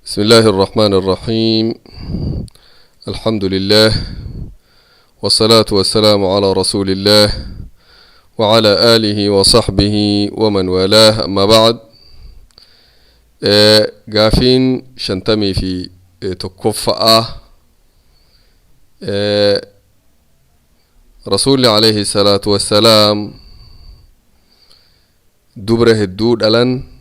بسم الله الرحمن الرحيم. الحمد لله، والصلاة والسلام على رسول الله وعلى آله وصحبه ومن والاه، أما بعد. Gaafiin 51ffaa، rasuulli عليه الصلاة والسلام dubra hedduu dhalan.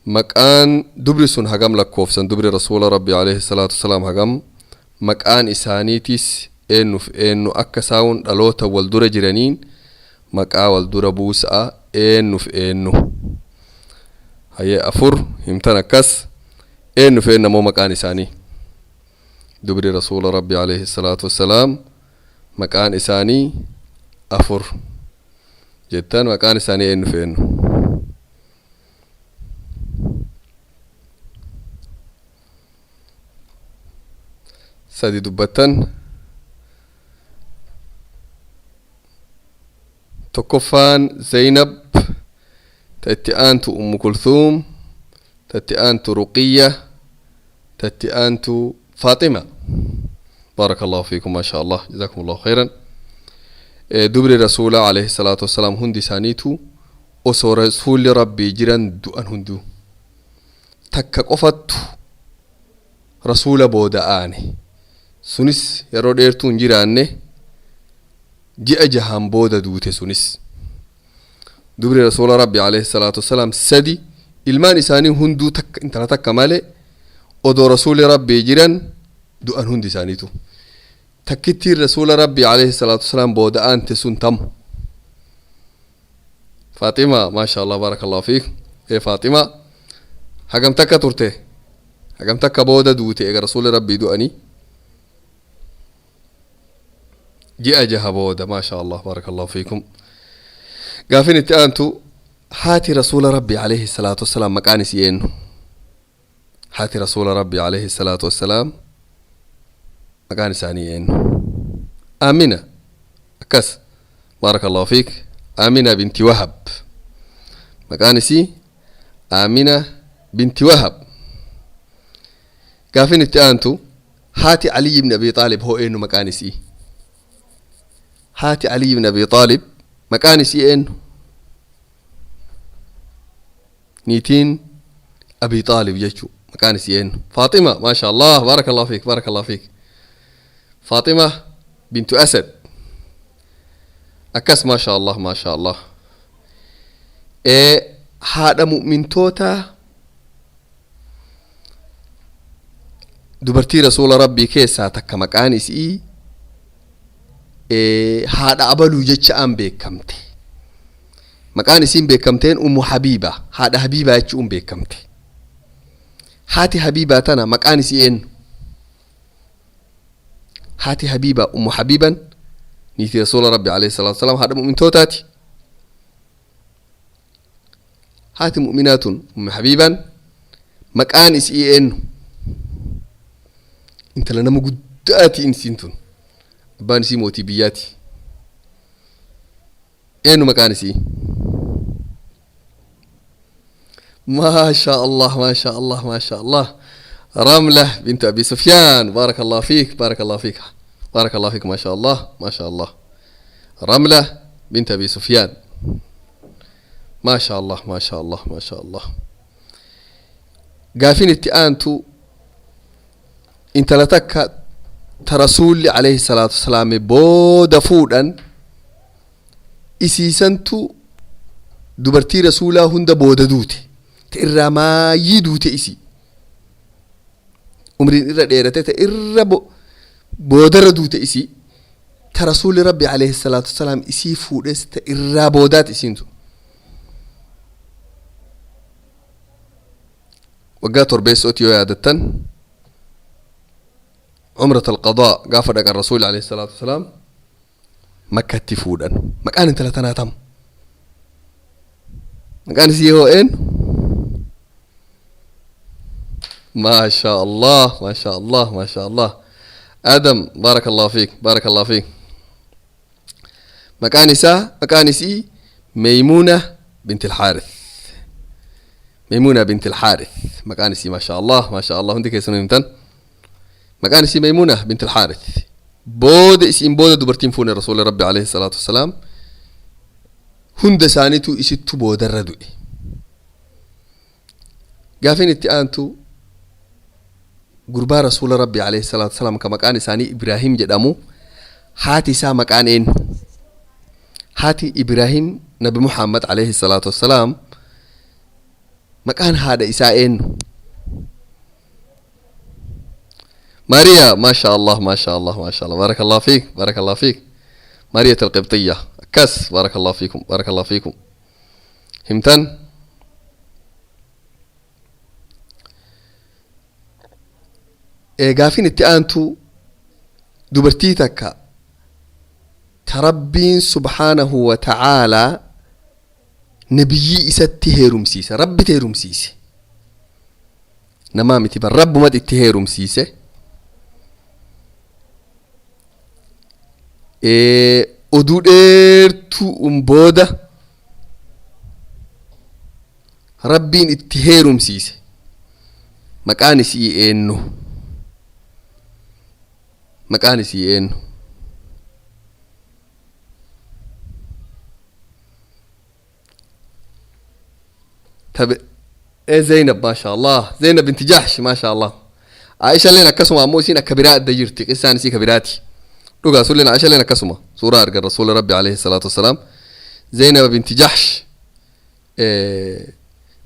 Maqaan dubri sun hagam lakkoofsan? Dubri rasuula Rabbi عليه الصلاة والسلام hagam? Maqaan isaaniitis eenyuuf eenyu? Akka saawun dhaloota wal dura jiraniin maqaa wal dura buusa'a, eenyuuf eenyu? Hayyee, afur himtan. Akkas, eenyuuf eenyu ammoo maqaan isaanii? Dubri rasuula Rabbi عليه الصلاة والسلام maqaan isaanii afur jettan. Maqaan isaanii eenyuuf eenyu? Sadi dubbattan. Tokkoffaan Zaynab, ta itti aantu Ummu Kulthuum, ta itti aantu Ruqiyya, ta itti aantu Faaxima. بارك الله فيكم، ما شاء الله، جزاكم الله خيرا. Dubri rasuula عليه الصلاة والسلام hundi isaaniitu osoo rasuulli Rabbii jiran du'an hunduu. Takka qofattu rasuula booda aane. Sunis yeroo dheertuu hin jiraanne, ji'a 6n booda duute. Sunis dubri rasuula Rabbi عليه الصلاة والسلام sadi. Ilmaan isaanii hunduu takka, intala takka male, odoo rasuulli Rabbii jiran du'an hundi isaaniitu. Takkittiin rasuula Rabbii عليه الصلاة والسلام booda aante sun tam? Faaxima. ما شاء الله، بارك الله فيك. Ee, Faaxima hagam takka turte? Hagam takka booda duute ega rasuulli Rabbii du'anii? Ji'a 6 booda. ما شاء الله، بارك الله فيكم. Gaafin itti aantu: haati rasuula Rabbii عليه الصلاة والسلام maqaan isii eenyu? Haati rasuula Rabbii عليه الصلاة والسلام maqaan isaanii eenyu? Amina. Akkas، بارك الله فيك. Amina binti Wahab. Maqaan isii Amina binti Wahab. Gaafin itti aantu: haati Aliy ibn Abi Xaalib hoo eenyu maqaan isii? Haati Aliy ibn Abi Xaalib maqaan isii eenyu? Niitiin Abi Xaalib jechuu maqaan isii eenyu? Faaxima. ما شاء الله، بارك الله فيك، بارك الله فيك. Faaxima bintu Asad. Akkas، ما شاء الله، ما شاء الله. Haadha mu'mintoota, dubartii rasuula Rabbii keessaa takka maqaan isii haadha abaluu jecha an beekamte. Maqaan isiin beekamteen Ummu Habiiba, haadha Habiibaa jechuun beekamte. Haati Habiibaa tana maqaan isii eenyu? Haati Habiibaa, Ummu Habiiban, niitii rasuula Rabbi عليه الصلاة والسلام, haadha mu'mintootaati. Haati mu'minaa tun, Ummu Habiiban, maqaan isii eenyu? Intala nama guddaati isiin tun. Abbaan isii mootii biyyaati. Eenyu maqaan isii? ما شاء الله، ما شاء الله، ما شاء الله. رملة بنت أبي سفيان. بارك الله فيك، بارك الله فيك، بارك الله فيك. ما شاء الله، ما شاء الله. رملة بنت أبي سفيان. ما شاء الله، ما شاء الله، ما شاء الله. Gaafin itti aantu: intala takka ta rasuulli عليه الصلاة والسلام booda fuudhan, isiisantu dubartii rasuulaa hunda booda duute, ta irraa maayyii duute. Isii umriin irra dheerate, ta irra boodarra duute. Isii ta rasuulli Rabbi عليه الصلاة والسلام isii fuudhes, ta irraa boodaat isiin tun. Waggaa torbeessooti yoo yaadattan, عمرة القضاء gaafa dhaqan rasuulli عليه الصلاة والسلام Makkatti fuudhan. Maqaan intala tanaa tam? Maqaan isii hoo een? ما شاء الله، ما شاء الله، ما شاء الله. آدم، بارك الله فيك، بارك الله فيك. Maqaan isaa, maqaan isii Meymuuna bint الحارث. Maymuuna binti Alxaarith maqaan isii. Maasha Allah, maasha Allah, hundi keessanuu himtan. Maqaan isii Maymuuna binti Alxaarith. Booda isiin booda dubartiin fuune Rasuula Rabbi alayhi salaatu wasalaam hunda isaaniitu isittu boodarra du'e. Gaafin itti aantu, gurbaa Rasuula Rabbi alayhi salaatu wasalaam ka maqaan isaanii Ibraahim jedhamu, haati isaa maqaan eenyu? Haati Ibraahim Nabi Muhammad alayhi salaatu wasalaam, maqaan haadha isaa eenyu? Maariya. Maasha Allah, maasha Allah, maasha Allah. بارك الله فيك، بارك الله فيك. مارية القبطية. Akkas. بارك الله فيكم، بارك الله فيكم. Himtan. Gaafin itti aantu, dubartii takka ta Rabbiin subhaanahu wa ta'aalaa nabiyyii isatti heerumsiise, Rabbit heerumsiise, namaa miti bar, Rabbumat itti heerumsiise, oduu dheertuu booda Rabbiin itti heerumsiise, maqaan isii eenyu? Maqaan isii eenyu? Tabe ee Zainab. Maasha Allah, Zainab binti Jahsh. Maasha Allah. Aisha leen akkasuma, ammoo isiin akka biraa adda jirti, qissaan isii ka biraati. Dhugaa sulleen Aisha leen akkasuma suuraa argan Rasuula Rabbi alayhi salaatu wasalaam. Zainab binti Jahsh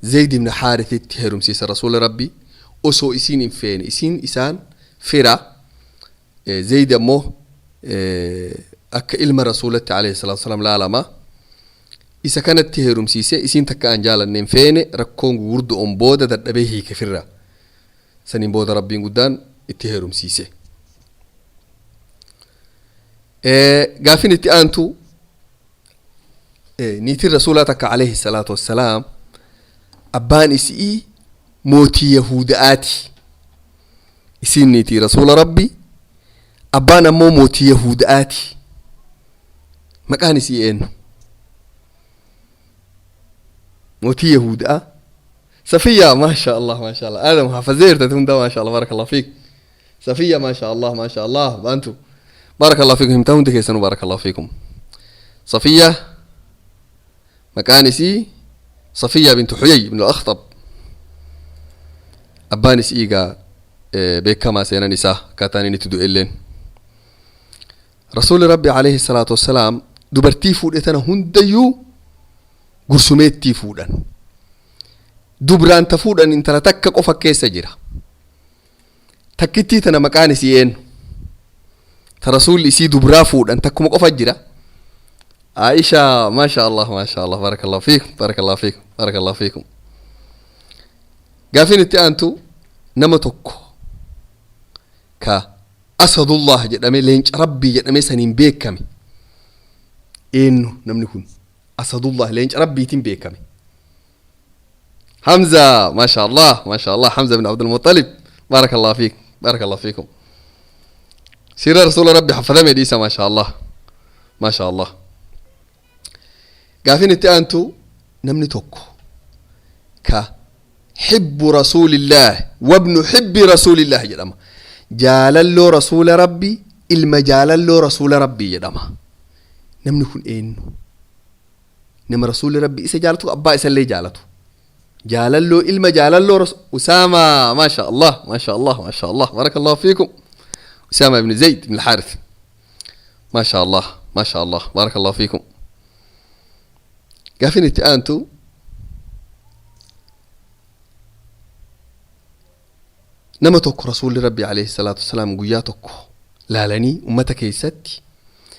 Zayd ibn Haarithitti heerumsiisa Rasuula Rabbi osoo isiin hin feene. Isiin isaan fira, Zayd ammoo akka ilma Rasuulatti alayhi salaatu wasalaam laalama. Isa kanatti heerumsiise. Isiin takka an jaalanne, hin feene. Rakkoon gugurdoon booda dadhabee hiike firra. Saniin booda Rabbiin guddaan itti heerumsiise. Gaafin itti aantu, niitiin Rasuulaa takka alayhi salaatu wassalaam, abbaan isii mootii Yahuda'aati. Isiin niitii Rasuula Rabbi, abbaan ammoo mootii Yahuda'aati, maqaan isii eenyu? Mootii Yahuda'a. Safiya. Maasha Allah, maasha Allah. Aadam hafazeerta hunda. Maasha Allah, بارك الله فيك. Safiya. Maasha Allah, maasha Allah. Baantu. بارك الله فيكم. Himtaa hundi keessanuu. بارك الله فيكم. Safiya maqaan isii Safiya bintu Xuyay ibn Akhtab. Abbaan isii egaa beekamaa seenan isaa, akkaataan inni itti du'e illeen. Rasuulli Rabbi alayhi salaatu wassalaam dubartii fuudhe tana hundayyuu gursumeettii fuudhan. Dubraan ta fuudhan intala takka qofa keessa jira. Takkittii tana maqaan isii eenyu? Ta Rasuulli isii dubraa fuudhan takkuma qofa jira. Aisha. Maasha Allah, maasha Allah. بارك الله فيكم، بارك الله فيكم، بارك الله فيكم. Gaafin itti aantu, nama tokko ka Asadullah jedhame, leenca Rabbii jedhame saniin beekame eenyu? Namni kun Asadullah, leenca Rabbiitiin beekame. Hamza. Maasha Allah, maasha Allah. Hamza bin Abdulmuxalib. بارك الله فيك، بارك الله فيكم. Siira Rasuula Rabbi hafadame dhiisa. Maasha Allah, maasha Allah. Gaafin itti aantu, namni tokko ka حب رسول الله وابن حب رسول الله jedhama, jaalalloo Rasuula Rabbi, ilma jaalalloo Rasuula Rabbii jedhama, namni kun eenyu? Nama Rasuuli Rabbi isa jaalatu, abbaa isallee jaalatu, jaalalloo, ilma jaalalloo. Usaama. Maasha Allah, maasha Allah, maasha Allah. بارك الله فيكم. Usaama ibn Zayd ibn Alxaarith. Maasha Allah, maasha Allah. بارك الله فيكم. Gaafin itti aantu, nama tokko Rasuulli Rabbi alayhi salaatu wasalaam guyyaa tokko laalanii ummata keessatti